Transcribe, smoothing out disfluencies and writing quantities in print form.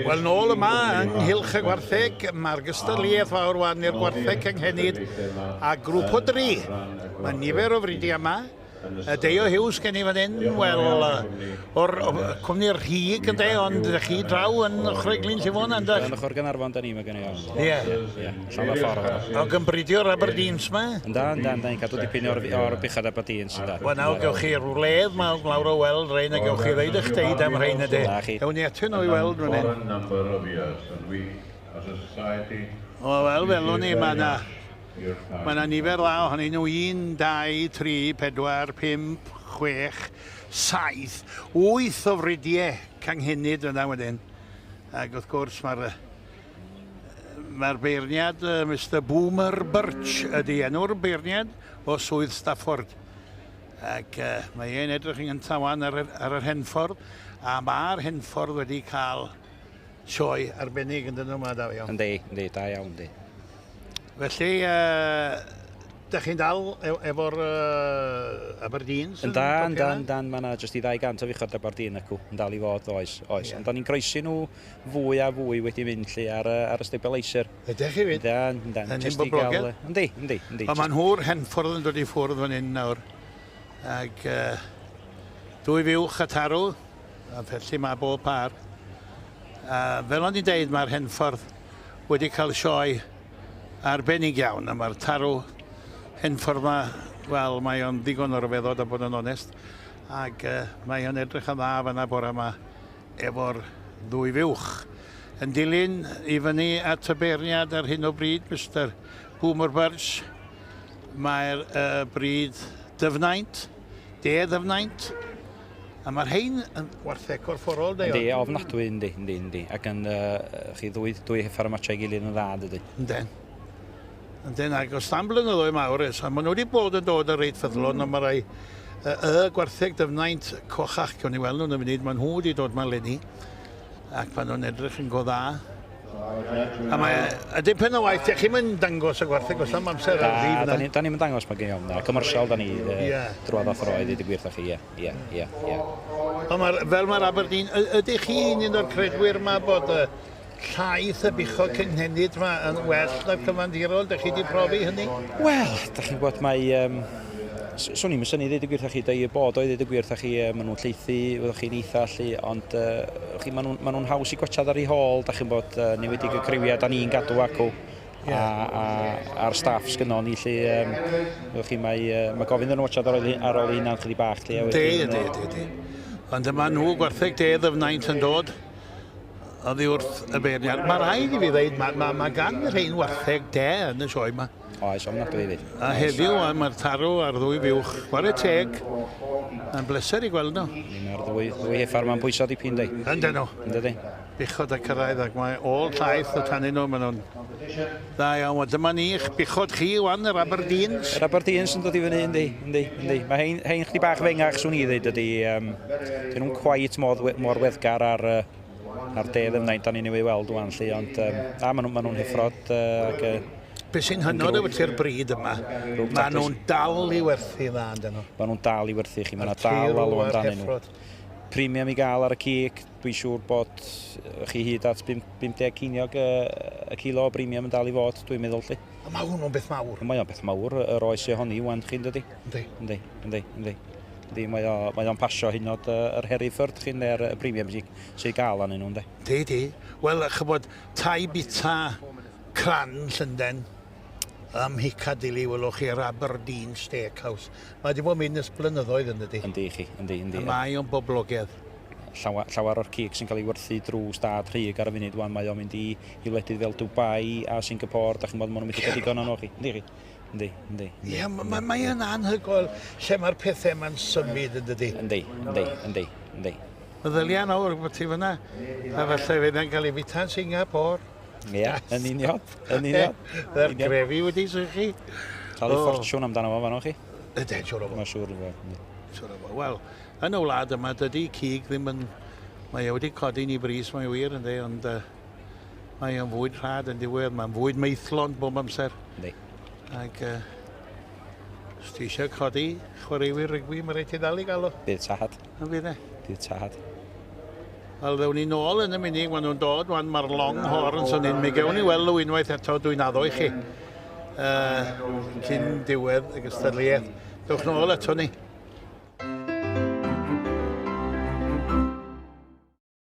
Wel, nôl yma yng Nghylch y Gwartheg, mae'r gystadleuaeth fawr wan i'r gwartheg cynhenid a grŵp o dri. Mae nifer o fridiau yma. Y Deio Hughes gen i fan hyn, wel, o'r cwmni Rhig ynde, ond ydych chi draw yn ochr Glyn Llifon, yndych? Yn ochr Gaernarfon da ni, mae gen i iawn. Ie. Ie, allan o'r ffordd fan'na. Ac yn bridio'r Aberdeens ma? Ynda, ynda, ynda, ni'n cadw dipyn o'r, o'r buchod Aberdeens, ynda. Wel nawr gewch chi'r wledd ma lawr o weld rhein a gewch chi ddeud eich deud am rhein ydy. Na chi. Ewn ni atyn nhw i weld fan hyn. O wel, welwn ni, mae yna Mae yna nifer dda ohonyn nhw, 1, 2, 3, 4, 5, 6, 7, 8 o fridiau canghenid yna wedyn. Ac wrth gwrs mae'r mae'r beirniad, Mister Boomer Birch ydy enw'r beirniad o Swydd Stafford. Ac uh, mae e'n edrych yn gyntaf wan ar, ar yr henffordd, a mae'r henffordd wedi cael sioe arbennig yn dyn nhw yma, Dafio. Yndi, yndi, da iawn, yndi. Felly, uh, da chi'n dal e efo'r uh, Aberdeens? Ynda, ynda, ynda, mae yna jyst i 200 o fuchod Aberdeen acw, yn dal i fod, oes, oes. Yeah. Ond da ni'n croesi nhw fwy a fwy wedi mynd lle ar, ar y stabiliser. Ydych chi fyd? Ynda, ynda. Yn un boblogaidd? Yndi, yndi, yndi. Ond mae nhw'r henffordd yn dod i ffwrdd fan hyn nawr. Ac uh, dwy fuwch a tarw, a felly mae bob par. A fel o'n i'n deud, mae'r henffordd wedi cael sioe arbennig iawn, a mae'r tarw henffordd yma, wel, mae o'n ddigon o ryfeddod a bod yn onest, ac uh, mae o'n edrych yn dda fanna bore yma efo'r ddwy fuwch. Yn dilyn i fyny at y beirniad ar hyn o bryd, Mister Boomer Birch, mae'r uh, bryd Dyfnaint, De Ddyfnaint, a mae'r rhain yn wartheg corfforol, de. Yndi, ofnadwy, yndi, yndi, yndi. Ac yn, uh, chi ddwy, dwy heffar y matchau gilydd yn dda, dydy. Yndyn. Yndyn, ac os dan blynyddoedd mawr ers, a maen nhw wedi bod yn dod yn reit ffyddlon, mm. ond mae rai y, y gwartheg Dyfnaint cochach, cawn ni weld nhw'n y munud, maen nhw wedi dod ma'n leni, ac maen nhw'n edrych yn go dda. A mae, a dipyn o waith, dych chi'n mynd dangos y gwartheg os am amser ar ddydd na? Da ni'n mynd dangos mae gen iawn, na. Commercial da ni yeah. drwad a throi, ddweud y gwir chi, ie, ie, ie, ie. Ond ma, fel mae'r Aberdeen, ydych chi'n un o'r credwyr yma bod y llaeth y buchod cynhenid yma yn well na'r cyfandirol? Dych chi wedi profi hynny? Wel, dych chi'n gwybod, mae... Um, swn i'n synnu ddeud y gwir chi, deu bod o i ddeud y gwir chi, maen nhw'n lleithi, fyddwch chi'n eitha allu, ond uh, chi, maen nhw'n ma nhw haws i gwachad ar ei hôl, da chi'n bod, uh, newedig y criwiau, da ni'n gadw acw, yeah. a, a, a'r staff sgynnon ni, lle, um, fyddwch chi, mae, uh, mae gofyn iddyn nhw wachad ar ôl, ar ôl eu hunan chydig bach, lle. Ydy, ydy, ydy, ydy. Ond yma nhw, gwartheg de ddyfnaint yn dod oddi wrth y beirniad. Mae rhaid i fi ddeud, mae, mae, mae gan y rhain wartheg de yn y sioe yma. Oes, ofnadwy hefyd. A heddiw, a mae'r tarw a'r ddwy fuwch, chwarae teg, yn bleser i gweld nhw. Mae'r ddwy, ddwy heffar ma'n pwyso dipyn, di. Yndyn nhw. Yndyn nhw. Buchod a cyrraedd ac mae ôl llaeth y tanyn nhw, maen nhw'n dda iawn. Wel, dyma ni, eich buchod chi, wan, yr Aberdeens. Yr Aberdeens yn dod i fyny, yndi, yndi, yndi. Mae hein, hein chdi bach fengach, swn i ddweud, ydy, um, dyn nhw'n quite mor, mor weddgar ar, ar de ddyfnaint da ni newydd weld wan, lly, ond um, a, maen nhw'n ma nhw heffrod uh, ac uh, Be sy'n hynod efo ti'r bryd yma, maen nhw'n dal i werthu dda, yndyn nhw? Maen nhw'n dal i werthu chi, maen nhw'n dal alw amdanyn nhw. Premium i gael ar y cig, dwi'n siŵr bod chi hyd at 50 ceiniog y kilo o premium yn dal i fod, dwi'n meddwl lly. A mae hwnnw'n beth mawr. Mae o'n beth mawr, yr oes i honni wan chi'n dydi? Yndi. Yndi, yndi, yndi. Yndi, mae o, mae o'n pasio hyd yn oed yr Hereford chi'n neu'r premium sy'n sy gael arnyn nhw, yndi? Di, di. Wel, chybod, tai bita Cran Llundain, ym Mhiccadilly, welwch chi'r Aberdeen Steakhouse. Mae wedi bod yn mynd ers blynyddoedd yn dydi? Yndi chi, yndi, yndi. A mae o'n boblogaidd. Llawer, llawer o'r cig sy'n cael ei werthu drwy stad Rhug ar y funud wan, mae o'n mynd i, i wledydd fel Dubai a Singapore, da chi'n bod, maen nhw'n mynd i gael digon o'n chi. Yndi chi? Yndi, yndi. Ie, mae mae yn anhygoel lle mae'r pethau yma'n symud yn dydi? Yndi, yndi, yndi, yndi. Meddylia nawr bod ti fyna, a falle fydd e'n cael ei fita yn Singapore. Ie, yn union, yn union. Yr grefi wedi sychu. Talu oh. ffortiwn amdano fo fanno chi. Ydyn, siwr o fod. Mae'n siŵr o fod. Siwr o fod. Wel, yn y wlad yma, dydy cig ddim yn... Mae e wedi codi ni bris, mae wir, ynddi, ond uh, mae o'n fwyd rhad yn diwedd, mae'n fwyd maethlon bob amser. Yndi. Ac uh, os ti eisiau codi chwaraewyr rygbi, mae rhaid ti ddal i gael o. Bydd tad. Yn fydd e? Bydd tad. Wel, ddewn ni nôl yn y munig, maen nhw'n dod, wan mae'r Longhorns yn un. Mi gewn ni weld nhw unwaith eto, dwi'n addo i chi. Uh, cyn diwedd y gystadleuaeth. Dewch nôl eto ni.